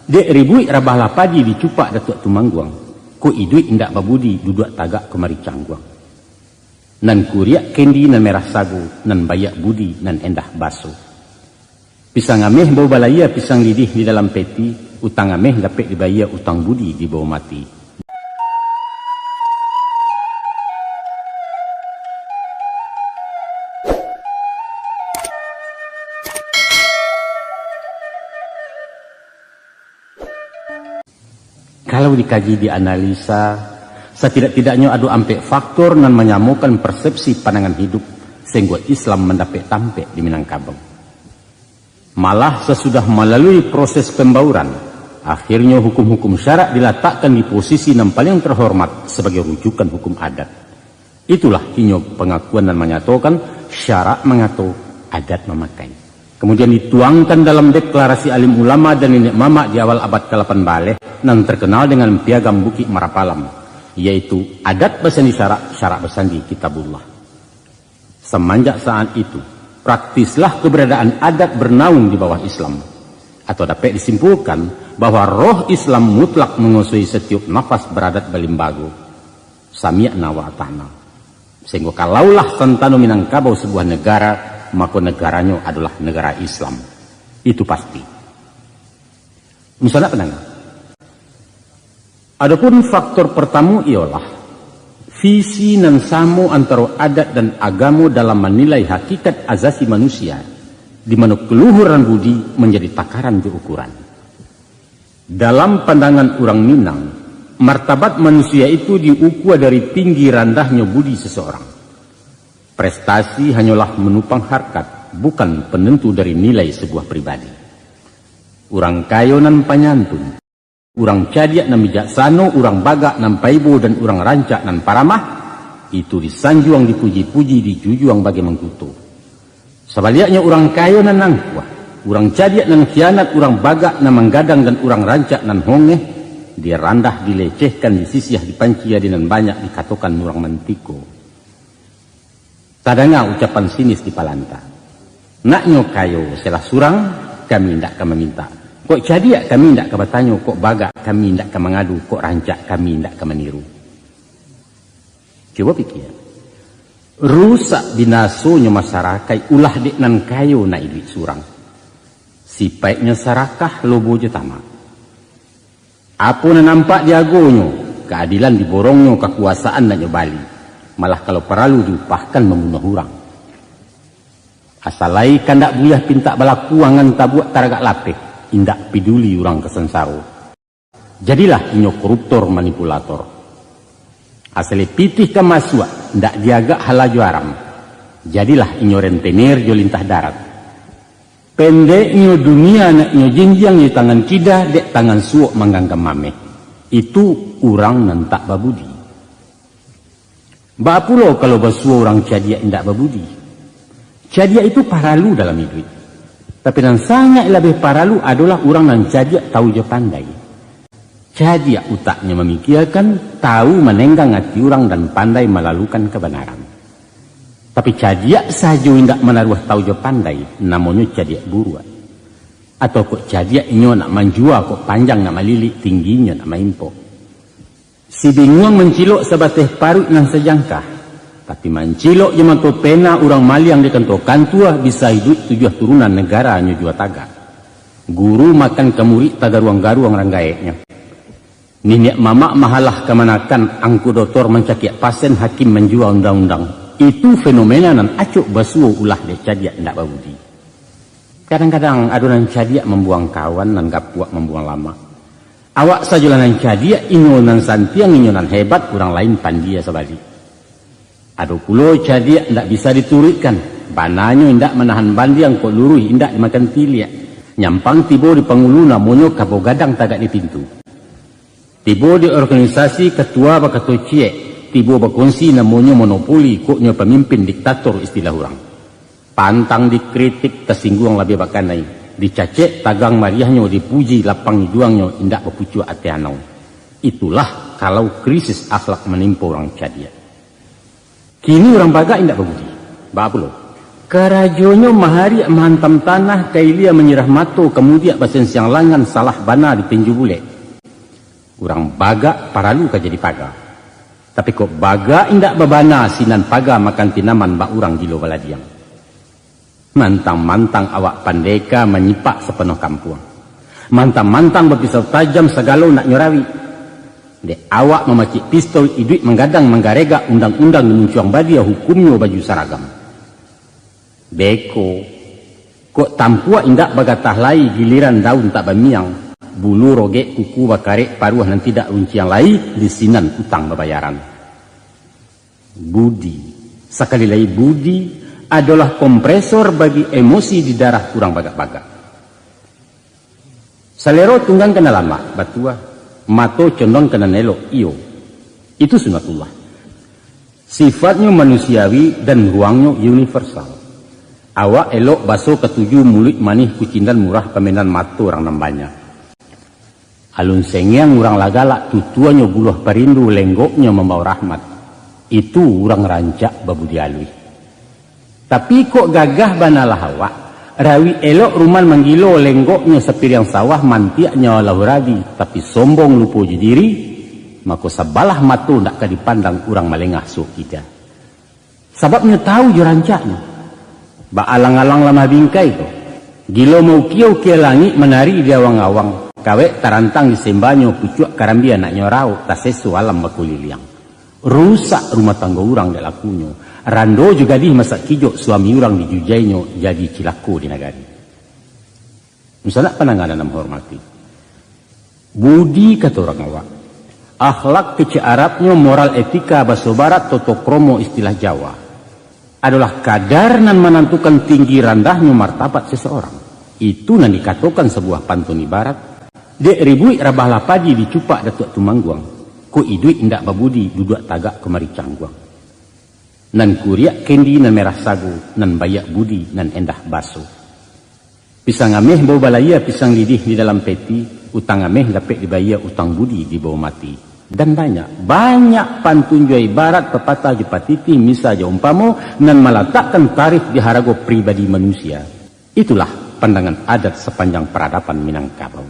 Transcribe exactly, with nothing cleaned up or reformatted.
Dek ribuik rabahlah padi dicupak Datuak Tumangguang, kok iduik indak babudi duduak tagak kamari cangguang. Nan kuriak kendi nan merah sago, nan baiak budi nan endah baso. Pisang ameh bao balayia, pisang lidih di dalam peti, utang ameh dapek dibayia, utang budi dibawa mati. Kalau dikaji, dianalisa, satidak-tidaknyo ado ampek faktor nan manyamokan persepsi pandangan hidup, sahinggo Islam mandapek tampek di Minangkabau. Malah sasudah malalui proses pembauran, akhirnyo hukum-hukum syarak dilatakkan di posisi nan paliang terhormat sabagai rujukan hukum adat. Itulah inyo pangakuan nan manyatokan, syarak mangato, adat mamakai. Kamudian dituangkan dalam deklarasi alim ulama dan niniak mamak di awal abad kalapan baleh, nan terkenal dengan Piagam Bukik Marapalam, yaitu adat basandi syarak, syarak basandi Kitabullah. Samanjak saat itu, praktislah keberadaan adat bernaung di bawah Islam. Atau dapek disimpulkan bahwa roh Islam mutlak manguasai satiok nafas baradat balimbago. Sami'na wa ata'na. Sahinggo kalaulah santano Minangkabau sabuah negara, mako negaranyo adolah negara Islam. Itu pasti. Dunsanak pandanga. Adopun faktor partamo iyolah, visi nan samo antaro adat dan agamo dalam manilai hakikat azasi manusia, di mano kaluhuran budi manjadi takaran jo ukuran. Dalam pandangan urang Minang, martabat manusia itu diukua dari tinggi randahnyo budi seseorang. Prestasi hanyolah manupang harkat, bukan panantu dari nilai sabuah pribadi. Urang kayo nan panyantun, urang cadiak nan bijaksano, urang bagak nan paibo, dan urang rancak nan paramah, itu disanjuang, dipuji-puji, dijujuang bagai mangkuto. Sabaliaknyo, urang kayo nan angkuah, urang cadiak nan khianat, urang bagak nan manggadang, dan urang rancak nan hongeh, dirandah, dilecehkan, disisiah, dipanci, adi nan banyak dikatokan urang mantiko. Tadanga ucapan sinis di palanta. Naknyo kayo salah surang, kami indak ka mamintak. Kok cadiak, kami indak ka batanyo. Kok bagak, kami indak ka mangadu. Kok rancak, kami indak ka maniru. Cubo pikia. Rusak binasonyo masarakaik ulah dek nan kayo nak iduik surang. Sipaiknyo sarakah, lobo jo tamak. Apo nan nampak di agonyo, kaadilan diborongnyo, kakuasaan nak nyo bali. Malah kalau paralu diupahkan mambunuah urang. Asa lai kandak buyah pintak balaku, angan tabuak taragak lapeh, indak piduli urang ka sansaro. Jadilah inyo koruptor, manipulator. Asa lai pitih ka masuak, indak diagak halal jo haram. Jadilah inyo rentenir jo lintah darat. Pendeknyo dunia nak nyo jinjiang di tangan kida, dek tangan suok mangganggam mameh. Itu urang nan tak babudi. Baa pulo kalau basuo urang cadiak indak babudi? Cadiak itu paralu dalam iduik. Tapi nan sangaik labiah paralu adolah urang nan cadiak tahu jo pandai. Cadiak utaknyo mamikiakan, tahu manenggang ati urang, dan pandai malalukan kabanaran. Tapi cadiak sajo indak manaruah tahu jo pandai, namonyo cadiak buruak. Atau kok cadiak inyo nak manjua, kok panjang nak malilik, tingginyo nak maimpok. Si binguang mancilok sabateh paruik nan sajangkah, tapi mancilok jo mato pena urang maliang di kantua-kantua bisa iduik tujuah turunan negaranyo jua tagak. Guru makan ka murik tagaruang-garuang rang gaeknyo. Niniak mamak mahalah kamanakan, angku dotor mancakiak pasen, hakim manjua undang-undang. Itu fenomena nan acok basuo ulah dek cadiak indak babudi. Kadang-kadang ado nan cadiak mambuang kawan, nan gapuak mambuang lamak. Awak sajolah nan cadiak, inyo nan santiang, inyo nan hebat, urang lain pandia sabalik. Ado pulo cadiak indak bisa dituruikkan, bananyo indak manahan bandiang, kok luruih indak dimakan tiliak. Nyampang tibo di pangulu, namonyo kabo gadang tagak di pintu. Tibo di organisasi, katua bakato ciek, tibo bakunsi, namonyo monopoli, kok nyo pamimpin diktator istilah urang. Pantang dikritik, tasingguang labiah bakanai, dicacek tagang mariahnyo, dipuji lapang iduangnyo, indak bapucuak ateh anau. Itulah kalau krisis akhlak manimpo urang cadiak. Kini urang bagak indak babudi. Baa pulo? Karajonyo mahariak mahantam tanah, ka ilia manyirah mato, ka mudiak basensiang langan, salah bana ditinju bulek. Urang bagak paralu ka jadi paga. Tapi kok bagak indak babana, sinan paga makan tinaman, bak urang gilo baladiang. Mantang-mantang awak pandeka manyipak sapanuah kampuang. Mantang-mantang bapisau tajam sagalo nak nyo rawik. Dek awak mamacik pistol, iduik manggadang manggaregak, undang-undang di muncuang badia, hukumnyo baju saragam. Beko, kok tampuak indak bagatah lai, giliran daun tak bamiang, bulu rogek kuku bakarek, paruah nan tidak runciang lai, di sinan utang babayaran. Budi, sakali lai budi, adolah kompresor bagi emosi di darah urang bagak-bagak. Salero tunggang ka nan lamak, batua. Mato condong ka nan elok, iyo. Itu sunatullah. Sifatnyo manusiawi dan ruangnyo universal. Awak elok baso katuju, muluik manih kucindan murah, pamenan mato urang nan banyak. Alun sengeang urang lah galak, tutuanyo buluah parindu, lenggoknyo mambao rahmat. Itu urang rancak babudi aluih. Tapi kok gagah banalah awak, rawik elok ruman manggilo, lenggoknyo sapiriang sawah, mantiaknyo alah urabi, tapi sombong lupo jo diri, mako sabalah mato ndak ka dipandang urang malengah so kida. Sababnyo tahu jo rancaknyo. Baalang-alang lamah bingkai ko. Gilo maukia-ukia langik, manari di awang-awang. Kawek tarantang di sembanyo, pucuak karambia nak nyo rauk, taseso alam bakuliliang. Rusak rumah tanggo urang dek lakunyo. Rando jo gadih masak kijok, suami urang dijujainyo, jadi cilako di nagari. Dunsanak pandanga nan ambo hormati. Budi, kato urang awak. Akhlak kecek Arabnyo, moral etika baso Barat, toto kromo istilah Jawa. Adolah kadar nan manantukan tinggi randahnyo martabat seseorang. Itu nan dikatokan sabuah pantun ibarat, dek ribuik rabahlah padi, dicupak Datuak Tumangguang. Kok iduik indak babudi, duduak tagak kamari cangguang. Nan kuriak kendi, nan merah sago, nan baiak budi, nan endah baso. Pisang ameh bau balayia, pisang lidih di dalam peti, utang ameh dapek dibayia, utang budi dibawa mati. Dan banyak, banyak pantun jo ibarat, papatah jo patitih, misa jo umpamo, nan malatakkan tarif di harago pribadi manusia. Itulah pandangan adat sapanjang paradaban Minangkabau.